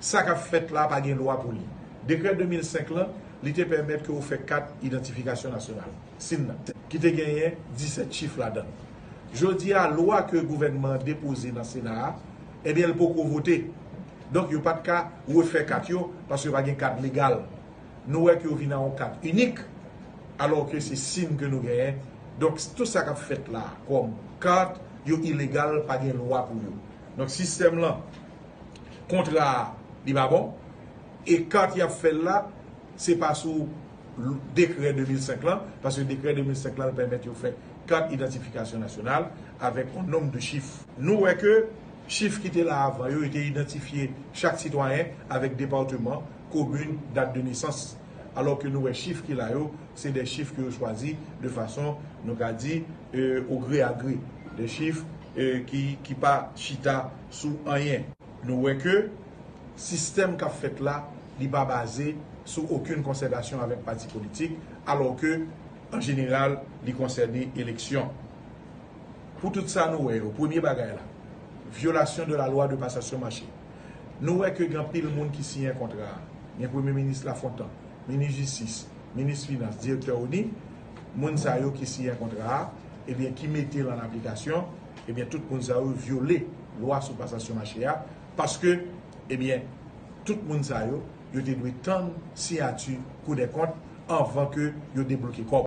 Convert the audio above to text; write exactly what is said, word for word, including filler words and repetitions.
Sa k ap fèt la pa gen lwa pou li. Dekrè de mil senk lan, li te pèmèt ke w fè kat idantifikasyon nasyonal, sin nan, ki te genyen disèt chif ladan l. Jodi a, lwa ke gouvènman an depoze nan Sena a, ebyen, l poko vote. Donk, yo pa t ka refè kat yo, paske pa gen kat legal. Nou wè ke yo vin a yon kat inik, alò ke se sin ke nou genyen. Donk, tout sa k ap fèt la, kòm kat, yo ilegal, pa gen lwa pou yo. Donk, sistèm lan, kontra a, li pa bon. E kat y ap fè l la, se pa sou dekrè de mil senk lan, paske dekrè de mil senk lan, l pèmèt yo fè kat idantifikasyon nasyonal avèk yon nonm de chif. Nou wè ke chif ki te la avan yo, yo te idantifye chak sitwayen avèk depatman, komin, dat de nesans. Alò ke nou wè chif ki la yo, se de chif ke yo chwazi de fason, nou ka di, euh, au gré à gré. De chif, euh, ki, ki pa chita sou anyen. Nou wè ke sistèm k ap fèt la, li pa baze sou okenn konsètasyon avèk pati politik, alò ke, an jeneral, li konsène eleksyon. Pou tout sa nou wè yo, premye bagay la, vyolasyon de la lwa de pasasyon mache. Nou wè ke gen anpil moun ki siyen kontra a. Gen Premye Minis Lafontan, Minis Jistis, Minis Finans, Direktè ONI, moun sa yo ki siyen kontra a, ebyen, ki mete l an aplikasyon, ebyen, tout moun sa yo vyole lwa sou pasasyon mache a, paske, ebyen, tout moun sa yo, yo te dwe tann siyati Kou dè Kont anvan ke yo debloke kòb.